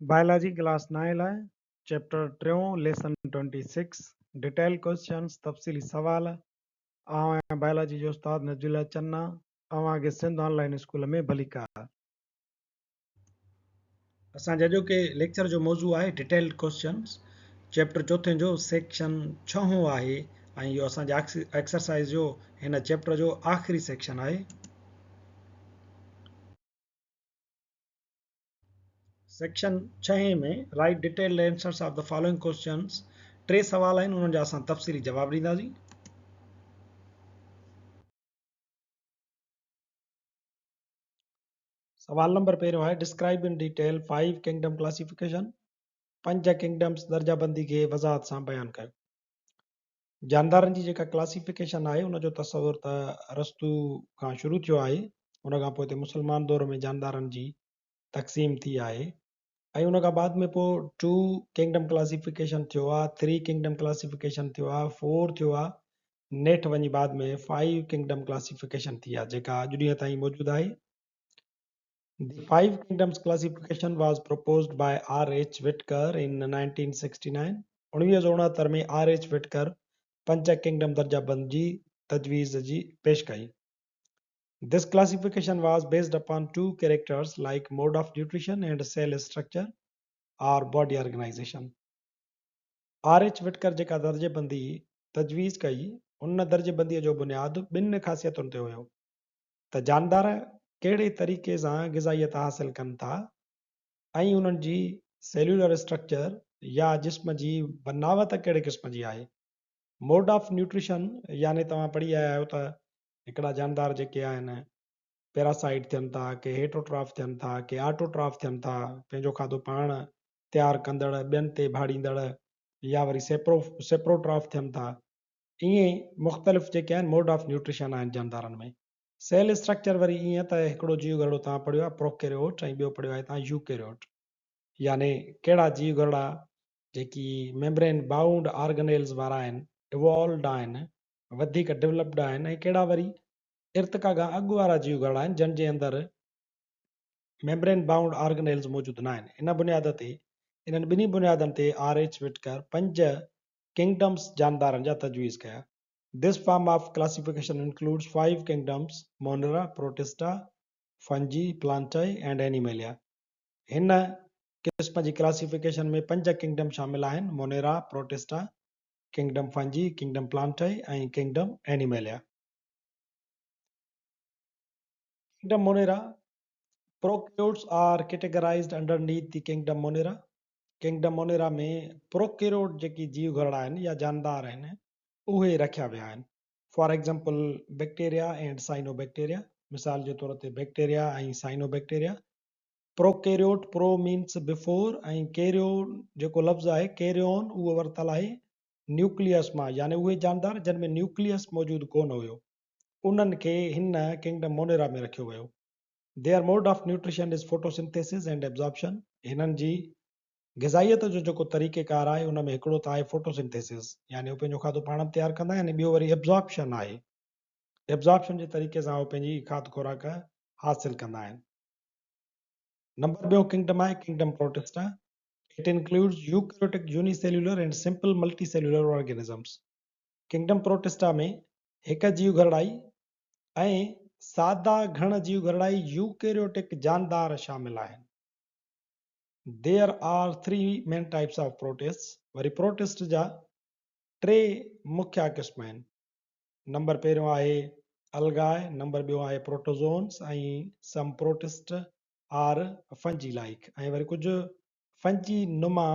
Biology class نائين لاء chapter ٽيون ليسن 26 ڊيٽيل ڪوئسچنس تفصيلي سوال. آئون آهيان بائلاجي جو استاد نجي الله چنا، اوهان کي سنڌ آن لائين اسڪول ۾ ڀليڪار. اسان جي اڄوڪي ليڪچر جو موضوع آهي ڊيٽيلڊ ڪوئسچنس، چيپٽر چوٿين جو سيڪشن ڇهون آهي ۽ اهو اسان جي ايڪسرسائز جو هن چيپٽر جو آخري سيڪشن آهي. سيڪشن ڇهين ۾ write detailed answers of the following questions ٽي سوال آهن انهن جا اسان تفصيلي جواب ڏينداسين. سوال نمبر پهريون آهي describe in detail five kingdom classification پنج ڪنگڊمز درجه بندي کي وضاحت سان بيان ڪيو. جاندارن جي جيڪا ڪلاسيفڪيشن آهي ان جو تصور ته ارسطو کان شروع ٿيو آهي ان کان پوء مسلمان دور ۾ جاندارن جي تقسيم ٿي آهي ۽ ان کان بعد ۾ پوء ٽو ڪنگڊم ڪلاسيفڪيشن ٿيو آهي، ٿري ڪنگڊم ڪلاسيفڪيشن ٿيو آهي، فور ٿيو آهي، نيٺ وڃي بعد ۾ فائيو ڪنگڊم ڪلاسيفڪيشن ٿي آهي جيڪا اڄ ڏينهن تائين موجود آهي. The five kingdoms classification was proposed by R H Whittaker in 1969. 1969 ۾ R H Whittaker پنج ڪنگڊم درجه بند جي تجويز جي پيش ڪئي. This classification was based upon two characters like mode of nutrition and cell structure or body organization. R H Whittaker جيڪا درجي بندي تجويز ڪئي، ان درجي بنديء جو بنياد ٻن خاصيتن تي هيو ته جاندار ڪهڙي طريقي سان غذائيت حاصل ڪن ٿا ۽ انهن جي سيلولر اسٽرڪچر يا جسم جي بناوت ڪهڙي قسم جي آهي. موڊ آف نيوٽريشن يعني توهان پڙهي آيا آهيو ته هڪڙا جاندار جيڪي آهن پيراسائيٽ ٿين ٿا، ڪي هيٽروٽراف ٿين ٿا، ڪي آٽوٽراف ٿين ٿا، پنهنجو کاڌو پاڻ تيار ڪندڙ، ٻين تي ڀاڙيندڙ يا وري سيپروٽراف ٿين ٿا. ائين مختلف جيڪي آهن موڊ آف نيوٽريشن آهن جاندارن ۾. سيل اسٽرڪچر وري ائين ته هڪڙو جيو گهرڙو توهان پڙهيو آهي پروڪيريوٽ ۽ ٻيو پڙهيو آهي توهان يوڪيريوٽ يعني ڪهڙا جيو گهرڙا جيڪي ميمبرين بائونڊ آرگنيلز وارا آهن، ايوالوڊ آهن، وڌيڪ ڊولپڊ آهن ۽ ڪهڙا وري ارتقا کان اڳ وارا جيوگهرڙا آهن جن جي اندر ميمبرين بائونڊ آرگنيلز موجود ناهن. ان بنياد تي انهن ٻنهي بنيادن تي آر ايڇ وٽڪر پنج ڪنگڊمز جاندارن جا تجويز ڪيا. This form of classification includes five kingdoms, Monera, Protista, Fungi, Plantae and Animalia. هن قسم جي ڪلاسيفڪيشن ۾ پنج ڪنگڊم شامل آهن، Monera, Protista, kingdom Fungi, kingdom Plantae ۽ kingdom Animalia. Kingdom Monera, prokaryotes are categorized underneath the kingdom Monera. Kingdom Monera ۾ prokaryote جيڪي جيو گهرڙا آهن يا جاندار آهن اهي رکيا ويا آهن. For example bacteria and cyanobacteria, مثال جي طور تي bacteria ۽ cyanobacteria. Prokaryote, pro means before ۽ karyo جيڪو لفظ آهي ڪيريون اهو ورتل آهي نيوڪليس مان يعني اهي جاندار جن ۾ نيوڪليس موجود ڪونه هيو انهن کي هن ڪنگڊم مونيرا ۾ رکيو ويو. Their mode of nutrition is photosynthesis and absorption. هنن جي غذائيت جو جيڪو طريقيڪار آهي ان ۾ هڪڙو ته آهي فوٽوسنٿيسز يعني هو پنهنجو کاڌو پاڻ به تيار ڪندا آهن ۽ ٻيو وري ابزارپشن آهي ابزارپشن جي طريقي سان هو پنهنجي کاڌ خوراڪ حاصل ڪندا آهن. نمبر ٻيون ڪنگڊم آهي kingdom Protista. It includes eukaryotic unicellular and simple multicellular organisms. Kingdom Protista ۾ هڪ جيو گهرڙائي ۽ سادا گهڻ جيو گهرڙائي يوڪيريوٽڪ جاندار شامل آهن. There are three main types of protists. وري پروٽسٽ جا ٽي مکيه قسم آهن. نمبر پهريون آهي الگاء، نمبر ٻيو آهي protozoans ۽ some protist are fungi like ۽ وري ڪجهه فنجي نما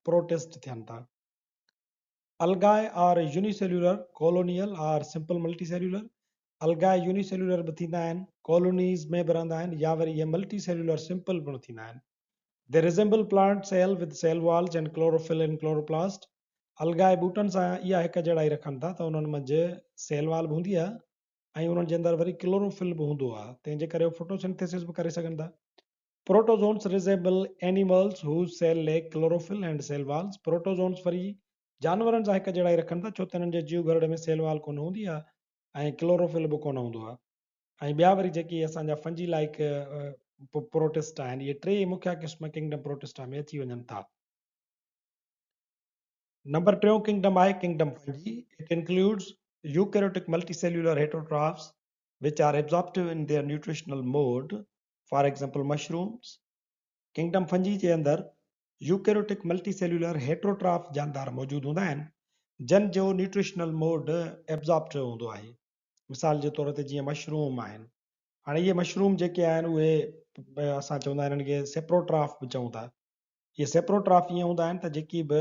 پروٽسٽ ٿين ٿا. Algae are unicellular, colonial or simple multicellular. Algae unicellular به ٿيندا آهن، ڪالونيز ۾ به رهندا آهن يا وري اهي ملٽي سيلولر سمپل پڻ ٿيندا آهن. They resemble plant cell with cell walls and chlorophyll in chloroplast. Algae ٻوٽن سان اها هڪ جهڙائي رکن ٿا ته انهن منجهه سيل وال به هوندي آهي ۽ انهن جي اندر وري ڪلوروفل به هوندو آهي تنهن جي ڪري هو فوٽوسنٿيسز به ڪري سگهن ٿا. Protozoans resemble animals whose cell lack chlorophyll and cell walls. Protozoans وري جانورن سان هڪ جهڙائي رکن ٿا ڇو ته انهن جي جيو گهرڙي ۾ سيل وال ڪونه هوندي آهي ۽ ڪلوروفل به ڪونه هوندو آهي. ۽ ٻيا وري جيڪي اسان جا فنجي لائيڪ پروٽسٽا آهن. اهي ٽي مکيه قسم ڪنگڊم پروٽسٽا ۾ اچي وڃن ٿا. نمبر ٽيون ڪنگڊم آهي kingdom fungi. It includes eukaryotic multicellular heterotrophs which are absorptive in their nutritional mode, for example mushrooms. Kingdom fungi جي اندر يوڪيريوٽڪ ملٽي سيلولر هيٽروٽراف جاندار موجود هوندا آهن جن جو نيوٽريشنل موڊ ايبزارپٽو هوندو آهي. مثال جي طور تي جيئن مشروم آهن. هاڻي اهي مشروم جيڪي آهن اهي اسان چوندا آهن انهن کي سيپروٽراف به چئون ٿا. اهي سيپروٽراف ائين هوندا آهن ته جيڪي به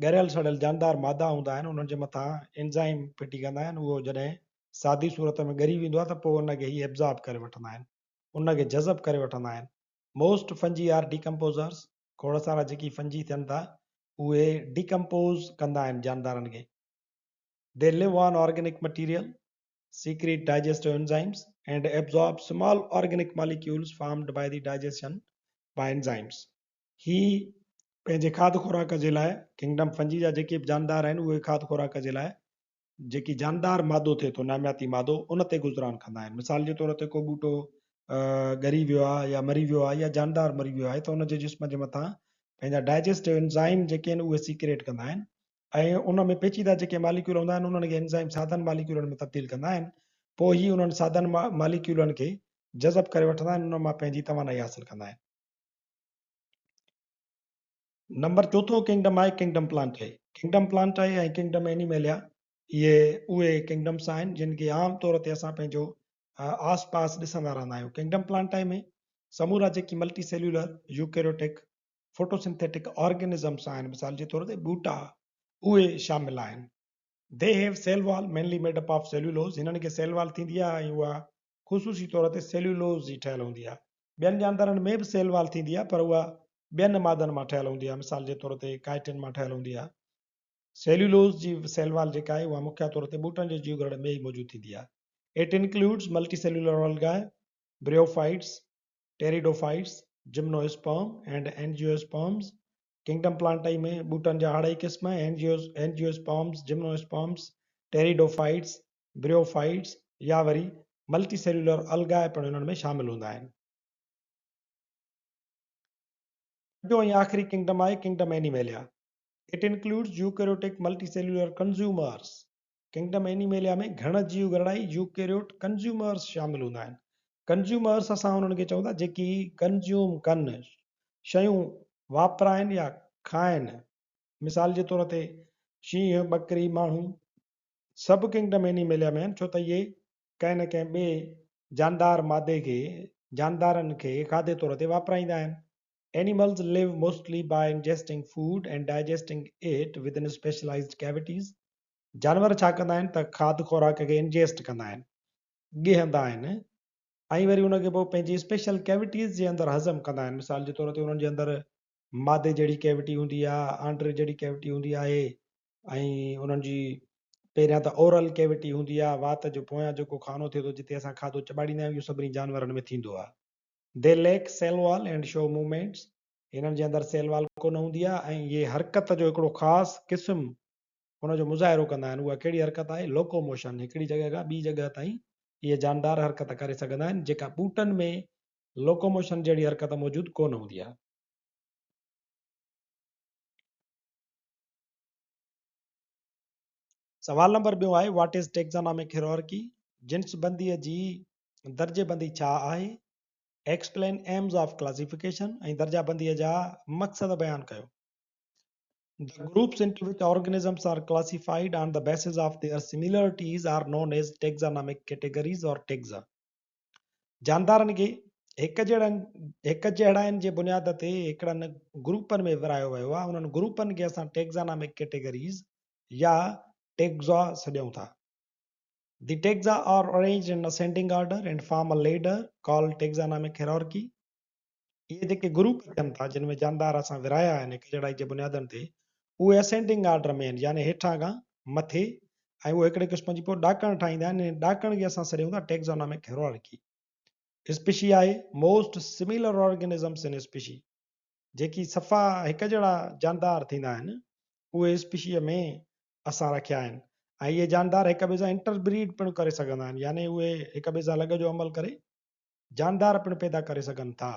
ڳريل سڙيل جاندار مادا هوندا آهن انهن جي مٿان انزائم ڦٽي ڪندا آهن اهو جڏهن سادي صورت ۾ ڳري ويندو آهي ته پوء ان کي هي ابزارب ڪري وٺندا آهن ان کي جذب ڪري وٺندا آهن. موسٽ فنجي آر ڊيڪمپوزرز کوڙ سارا جيڪي فنجي ٿين ٿا اهي ڊيڪمپوز ڪندا آهن جاندارن کي. They live on organic material, secrete digestive enzymes and absorb small organic molecules formed by the digestion by enzymes. هي پنهنجي کاڌ خوراڪ جي لاء ڪنگڊم فنجي جا جيڪي به جاندار آهن اهي کاڌ خوراڪ جي لاء جيڪي جاندار مادو ٿئي ٿو نامياتي مادو ان تي گذران ڪندا آهن. مثال جي طور تي ڪو ٻوٽو ڳري ويو آهي يا مري ويو آهي يا جاندار مري ويو آهي ته ان جي جسم جي مٿان پنهنجا ڊائجسٽو انزائم جيڪي آهن اهي سيڪريٽ ڪندا آهن ۽ ان ۾ پيچيده جيڪي ماليڪيول هوندا آهن انهن کي انزائم سادن ماليڪيولن ۾ تبديل ڪندا آهن پوء هي انهن سادن ماليڪيولن کي جذب ڪري وٺندا آهن ان مان پنهنجي توانائي حاصل ڪندا آهن. نمبر چوٿون ڪنگڊم آهي ڪنگڊم پلانٽي. ڪنگڊم پلانٽي ۽ ڪنگڊم اينيميليا اهي اهي ڪنگڊمس آهن جن کي عام طور تي اسان پنهنجو آس پاس ڏسندا رهندا آهيون. ڪنگڊم پلانٽي ۾ سمورا جيڪي ملٽي سيلولر يوڪيريوٽڪ فوٽوسنٿيٽڪ آرگنزمس آهن مثال جي طور تي ٻوٽا اهي شامل آهن. They have cell wall mainly made up of cellulose هنن کي سيل وال ٿيندي آهي ۽ اها خصوصي طور تي سيلولوز جي ٺهيل هوندي آهي. ٻين جاندارن ۾ به سيل وال ٿيندي آهي پر اها ٻين مادن مان ٺهيل هوندي آهي مثال جي طور تي ڪائٽن مان ٺهيل هوندي آهي. سيلولوز جي سيل وال جيڪا آهي اها مکيه طور تي ٻوٽن جي جيوگهرڙن ۾ ئي موجود ٿيندي آهي. It includes multicellular algae, bryophytes, pteridophytes, gymnosperm and angiosperms. Kingdom Plantae ۾ ٻوٽن جا هاڙهي قسم، اينجيوسپرمز، جمنوسپرمز، ٽيريڊوفائيٽس، بريوفائيٽس يا وري ملٽي سيلولر الگاء پڻ انهن ۾ شامل هوندا آهن. پنجون ۽ آخري ڪنگڊم آهي kingdom Animalia. It includes eukaryotic multicellular consumers. Kingdom Animalia ۾ گهڻ جيوگهرڙائي يوڪيريوٽ ڪنزيومرز شامل هوندا آهن. ڪنزيومرز اسان انهن کي چئون ٿا جيڪي ڪنزيوم ڪن، شيون واپرائن يا کائن. مثال جي طور تي شينهن، ٻڪري، ماڻهو سڀ ڪنگڊم اينيميليا ۾ آهن ڇو ته اهي ڪنهن نه ڪنهن ٻئي جاندار مادي کي، جاندارن کي کاڌي طور تي واپرائيندا آهن. Animals live mostly by ingesting food and digesting it within specialized cavities. جانور ڇا ڪندا آهن ته کاڌ خوراڪ کي انجيسٽ ڪندا آهن، ڳيهندا آهن ۽ وري ان کي پوء پنهنجي اسپيشل ڪيوٽيز جي اندر هضم ڪندا آهن. مثال جي طور تي انهن جي اندر مادي جهڙي ڪيوٽي هوندي آهي، آنڊري جهڙي ڪيوٽي هوندي آهي ۽ انهن جي پهريان ته اورل ڪيوٽي هوندي آهي، وات جو پويان جيڪو خانو ٿئي ٿو جتي اسان کاڌو چٻاڙيندا آهيون اهو سڀني جانورن ۾ ٿيندو آهي. They lack cell wall and show movements هنن جي اندر سيل وال ڪونه هوندي آهي ۽ اهي حرڪت جو هڪڙو خاص قسم ان جو مظاهرو ڪندا آهن. اها ڪهڙي حرڪت آهي؟ لوڪوموشن، هڪڙي جڳهه کان ٻي جڳهه تائين اهي جاندار حرڪت ڪري سگهندا آهن، جيڪا ٻوٽن ۾ لوڪوموشن جهڙي حرڪت موجود ڪونه هوندي آهي. سوال نمبر ٻيون آهي، What is Taxonomic Hierarchy؟ جنس بنديء جي درجي بندي ڇا آهي؟ Explain Aims of Classification ۽ درجه بنديء جا مقصد بيان ڪيو. The groups into which organisms are classified on the basis of their similarities are known as taxonomic categories or taxa. جاندارن کي هڪ جهڙن هڪ جهڙائين جي بنياد تي هڪڙن گروپن ۾ ورهايو ويو آهي انهن گروپن کي اسان ٽيڪزانامڪ ڪيٽيگريز يا ٽيڪزا سڏيون ٿا. The taxa are arranged in ascending order and form a ladder called taxonomic hierarchy. اهي جيڪي گروپ ٿين ٿا جن ۾ جاندار اسان ورهايا آهن هڪجهڙائي جي بنيادن تي اهي اسينڊنگ آرڊر ۾ آهن يعني هيٺان کان مٿي ۽ اهي هڪڙي قسم جي پوء ڏاڪڻ ٺاهيندا آهن ان ڏاڪڻ کي اسان سڏيون ٿا ٽيڪزانامڪ هيرارڪي. اسپيشي آهي موسٽ سميلر آرگنزمس ان اسپيشي جيڪي صفا هڪجهڙا جاندار ٿيندا آهن اهي اسپيشيء ۾ اسان رکيا آهن ۽ اهي جاندار هڪ ٻئي سان انٽر بريڊ پڻ ڪري سگهندا آهن يعني اهي هڪ ٻئي سان لڳ جو عمل ڪري. جاندار پڻ پيدا ڪري سگهن ٿا.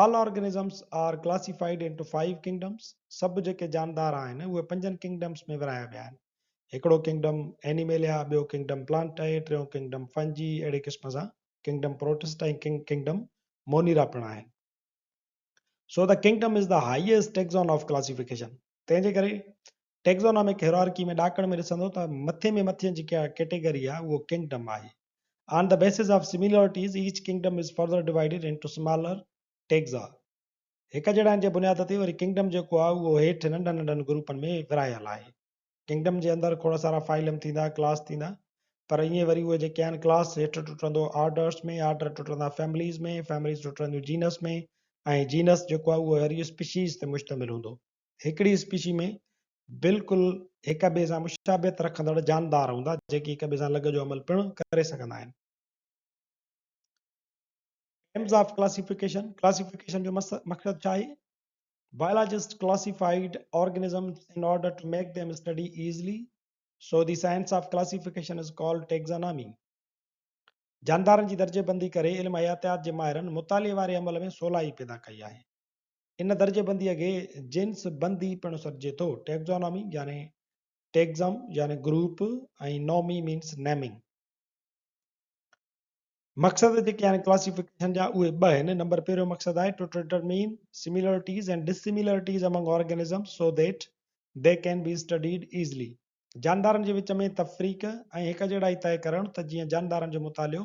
All organisms are classified into five kingdoms، سڀ جيڪي جاندار آهن اهي پنجن ڪنگڊمز ۾ ورهايا ويا آهن. هڪڙو ڪنگڊم اينيميليا، ٻيو ڪنگڊم پلانٽائي، ٽيون ڪنگڊم فنجي، اهڙي قسم سان ڪنگڊم پروٽسٽ ۽ ڪنگڊم مونيرا پڻ آهن. So the kingdom is the highest taxon of classification. تنهن جي ڪري ٽيڪزونامڪ هيرارڪي ۾ ڏاڪڻ ۾ ڏسندو ته مٿي ۾ مٿين جيڪا ڪيٽيگري آهي اهو ڪنگڊم آهي. On the basis of similarities each kingdom is further divided into smaller taxa. هڪ جهڙائين جي بنياد تي وري ڪنگڊم جيڪو آهي اهو هيٺ ننڍن ننڍن گروپن ۾ ورهايل آهي. ڪنگڊم جي اندر کوڙ سارا فائلم ٿيندا، ڪلاس ٿيندا، پر ائين وري اهي جيڪي آهن ڪلاس هيٺ ٽٽندو آرڊرس ۾، آرڊر ٽٽندا فيمليز ۾، فيمليز ٽٽنديون جينس ۾ ۽ جينس جيڪو آهي اهو وري اسپيشيز تي مشتمل هوندو. هڪڙي اسپيشي ۾ بلڪل هڪ ٻئي سان مشابهت رکندڙ جاندار هوندا جيڪي هڪ ٻئي سان لڳ جو عمل پڻ ڪري سگهندا آهن. ايمز آف ڪلاسيفڪيشن، ڪلاسيفڪيشن جو مقصد ڇا آهي؟ Biologists classified organisms in order to make them study easily, so the science of classification is called taxonomy. جاندارن جي درجي بندي ڪري علم حياتيات جي ماهرن مطالعي واري عمل ۾ سولائي پيدا ڪئي آهي. ان درجي بنديء کي جنس بندي پڻ سڏجي ٿو. Taxonomy يعني Taxon يعني گروپ ۽ Nomy means naming. مقصد جيڪي آهن ڪلاسيفڪيشن جا اهي ٻه آهن. نمبر پهريون مقصد آهي to determine similarities and dissimilarities among organisms so that they can be studied easily جاندارن جي وچ ۾ تفريق ۽ هڪجهڙائي طئي ڪرڻ ته جيئن جاندارن جو مطالعو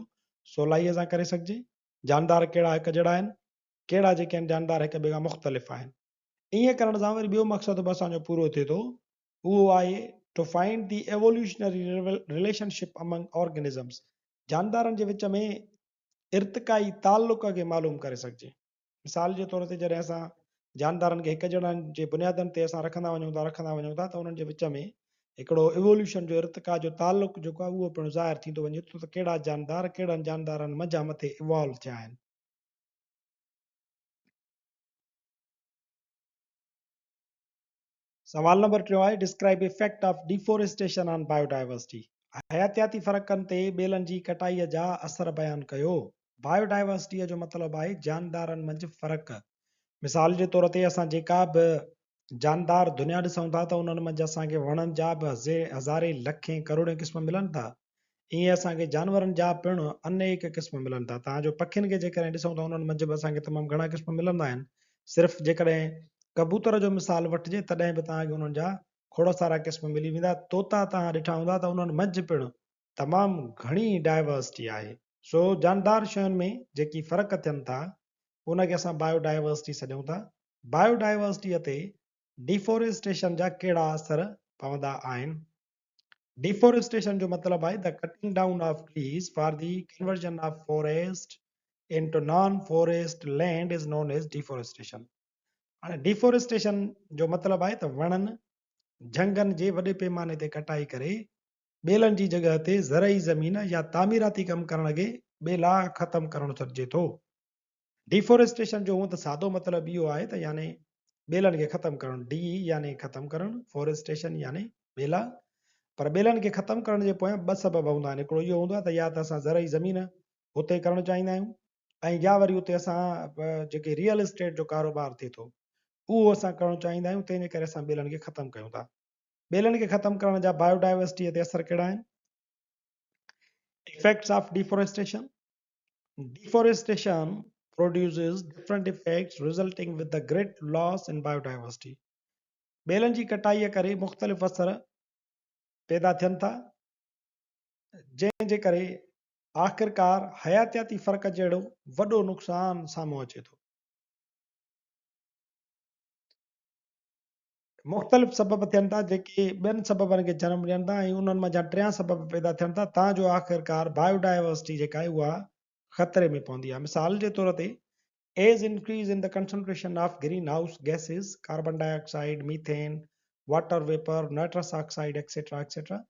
سولائيء سان ڪري سگهجي. جاندار ڪهڙا هڪجهڙا آهن، ڪهڙا جيڪي آهن جاندار هڪ ٻئي کان مختلف آهن. ائين ڪرڻ سان وري ٻيو مقصد به اسان جو پورو ٿئي ٿو اهو آهي to find the evolutionary relationship among organisms جاندارن جي وچ ۾ ارتقائي تعلق کي معلوم ڪري سگهجي. مثال جي طور تي جڏهن اسان جاندارن کي هڪ جهڙن جي بنيادن تي اسان رکندا وڃون ٿا رکندا وڃون ٿا ته انهن جي وچ ۾ هڪڙو ايووليوشن جو ارتقا جو تعلق جيڪو آهي اهو پڻ ظاهر ٿيندو وڃي ٿو ته ڪهڙا جاندار ڪهڙن جاندارن منجهان مٿي ايوالو ٿيا آهن. سوال نمبر ٽيون آهي Describe effect of deforestation on biodiversity حياتياتي فرقن تي ٻيلن جي ڪٽائيء جا اثر بيان ڪيو. بايوڊائيورسٽيء جو مطلب آهي جاندارن منجهه فرق. مثال جي طور تي اسان جيڪا به جاندار دنيا ڏسون ٿا ته انهن منجهه اسان کي وڻن جا به هزارين لکين ڪروڙين قسم ملن ٿا. ائين اسان کي جانورن جا پڻ انيڪ قسم ملن ٿا. تان جو پکين کي جيڪڏهن ڏسون ته انهن منجهه به اسان کي تمام گهڻا قسم ملندا آهن. صرف جيڪڏهن ڪبوتر جو مثال وٺجي تڏهن به توهان کي انهن جا کوڙ سارا قسم ملي ويندا. طوطا توهان ڏٺا هوندا ته انهن منجهه پڻ تمام گهڻي ڊائيورسٽي آهي. سو جاندار شين ۾ جيڪي فرق ٿين ٿا ان کي اسان بايو ڊائيورسٽي سڏيون ٿا. بايو ڊائيورسٽيء تي ڊيفوريسٽيشن جا ڪهڙا اثر پوندا آهن؟ ڊيفوريسٽيشن جو مطلب آهي the cutting down of trees for the conversion of forest into non forest land is known as deforestation. هاڻي ڊيفوريسٽيشن جو مطلب آهي ته وڻن جهنگن جي وڏي پيماني تي ڪٽائي ڪري ٻيلن جي جڳهه تي زرعي زمين يا تعميراتي ڪم ڪرڻ کي ٻيلا ختم ڪرڻ سڏجي ٿو. ڊيفوريسٽيشن جو هونء ته سادو مطلب اهو آهي ته يعني ٻيلن کي ختم ڪرڻ، ڊي يعني ختم ڪرڻ، فوريسٽيشن يعني ٻيلا. پر ٻيلن کي ختم ڪرڻ جي پويان ٻه سبب هوندا آهن، هڪڙو اهو هوندو آهي ته يا ته اسان زرعي زمين هتي ڪرڻ چاهيندا آهيون ۽ يا وري اتي اسان جيڪي ريئل اسٽيٽ جو ڪاروبار ٿئي ٿو اهو اسان ڪرڻ چاهيندا آهيون، تنهن جي ڪري اسان ٻيلن کي ختم ڪيون ٿا. ٻيلن کي ختم ڪرڻ جا بايوڊائيورسٽيء تي اثر ڪهڙا آهن؟ Effects of deforestation, Deforestation produces different effects resulting with the great loss in biodiversity. ٻيلن جي ڪٽائيء ڪري مختلف اثر پيدا ٿين ٿا، جنهن جي ڪري آخرڪار حياتياتي فرق جهڙو وڏو نقصان سامهون اچي ٿو. مختلف سبب ٿين ٿا جيڪي ٻين سببن کي جنم ڏين ٿا ۽ انهن منجهان ٽيان سبب پيدا ٿين ٿا تان جو آخرڪار بايو ڊائيورسٽي جيڪا آهي اها خطري ۾ پوندي آهي مثال جي طور تي as increase in the concentration of greenhouse gases carbon dioxide methane water vapour nitrous oxide etcetera etcetera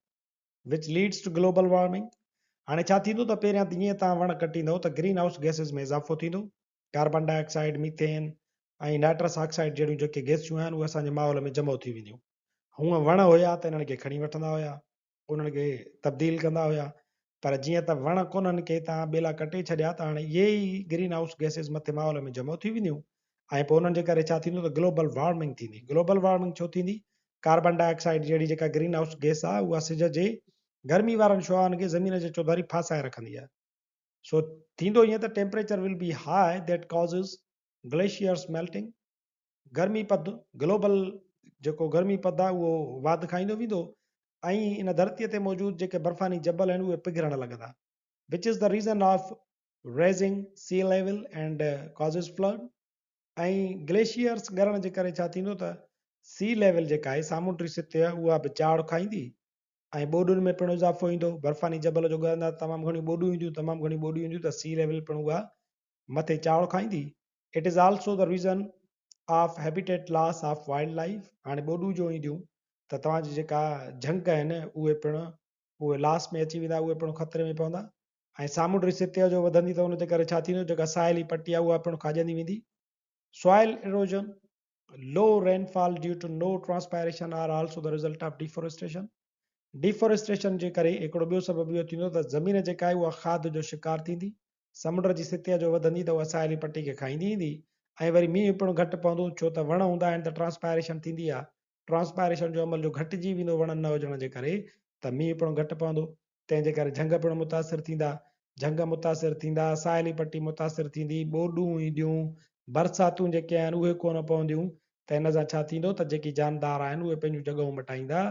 which leads to global warming هاڻي ڇا ٿيندو ته پهريان ته ائين توهان وڻ ڪٽيندؤ ته گرين هائوس گئسز ۾ اضافو ٿيندو carbon dioxide, methane ۽ nitrous oxide جهڙيون جيڪي گئسيون آهن اهي اسان جي ماحول ۾ جمع ٿي وينديون. هونء وڻ هيا ته انهن کي کڻي وٺندا هيا، انهن کي تبديل ڪندا هيا. پر جيئن ته وڻ ڪونهن ڪي تان ٻيلا ڪٽي ڇڏيا ته هاڻي اهي ئي گرين هائوس گئسز مٿي ماحول ۾ جمع ٿي وينديون ۽ پوء انهن جي ڪري ڇا ٿيندو ته گلوبل وارمنگ ٿيندي. گلوبل وارمنگ ڇو ٿيندي؟ ڪاربان ڊاء آڪسائيڊ جهڙي جيڪا گرين هائوس گئس آهي اها سج جي گرمي وارن شعاعن کي زمين جي چوڌاري ڦاسائي رکندي آهي. سو ٿيندو ائين ته temperature will be high that causes glaciers melting گرمي پد گلوبل جيڪو گرمي پد آهي اهو واڌ کائيندو ويندو ۽ ان ڌرتيء تي موجود جيڪي برفاني جبل آهن اهي پگهرڻ لڳندا which is the reason of raising sea level and causes flood ۽ glaciers ڳرڻ جي ڪري ڇا ٿيندو ته سي ليول جيڪا آهي سامونڊي سطح اها به چاڙهه کائيندي ۽ ٻوڏن ۾ پڻ اضافو ايندو برفاني جبل جو ڳرندا تمام گهڻيون ٻوڏون اينديون تمام گهڻيون ٻوڏون اينديون ته سي ليول پڻ اها مٿي چاڙهه کائيندي It is also the reason of habitat loss of wildlife هاڻي ٻوڏون جو اينديون ته توهان جي جيڪا جهنگ آهن اهي پڻ اهي لاس ۾ اچي ويندا اهي پڻ خطري ۾ پوندا ۽ سامونڊي سطح جو وڌندي ته ان جي ڪري ڇا ٿيندو جيڪا ساحلي پٽي آهي اها پڻ کاڄندي ويندي Soil erosion, low rainfall due to no transpiration are also the result of deforestation deforestation جي ڪري هڪڙو ٻيو سبب اهو ٿيندو ته زمين جيڪا آهي اها کاڌ جو شڪار ٿيندي سمنڊ جي سطح جو وڌندي ته اها ساحلي پٽي کي کائيندي ايندي ۽ وري مينهن پڻ گهٽ پوندو ڇو ته وڻ هوندا آهن ته ٽرانسپائريشن ٿيندي آهي ٽرانسپائريشن جو عمل جو گهٽجي ويندو وڻن نه هجڻ جي ڪري ته مينهن پڻ گهٽ پوندو تنهن جي ڪري جهنگ پڻ متاثر ٿيندا جهنگ متاثر ٿيندا ساحلي پٽي متاثر ٿيندي ٻوڏون اينديون برساتون جيڪي آهن اهي ڪونه پونديون ته ان سان ڇا ٿيندو ته جيڪي جاندار آهن اهي پنهنجون جڳهون مٽائيندا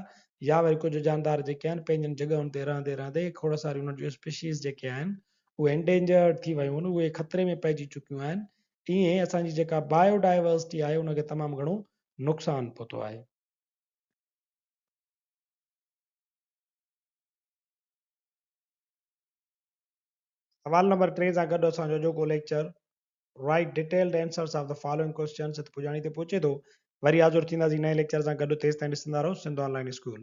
يا وري ڪجهه جاندار جيڪي آهن پنهنجن جڳهن تي رهندي رهندي کوڙ ساريون انهن جون اسپيشيز جيڪي آهن اهي انڊينجرڊ ٿي ويون آهن اهي خطري ۾ پئجي چڪيون آهن ائين اسان جي جيڪا بايو ڊائيورسٽي آهي ان کي تمام گهڻو نقصان پهتو آهي. سوال نمبر 3 سان گڏ اسان جو اڄوڪو lecture Write detailed answers of the following questions هت پڄاڻي تي پهچي ٿو. وري حاضر ٿينداسين نئين ليڪچر سان گڏ تيستائين ڏسندا رهو سنڌ آن لائين اسڪول.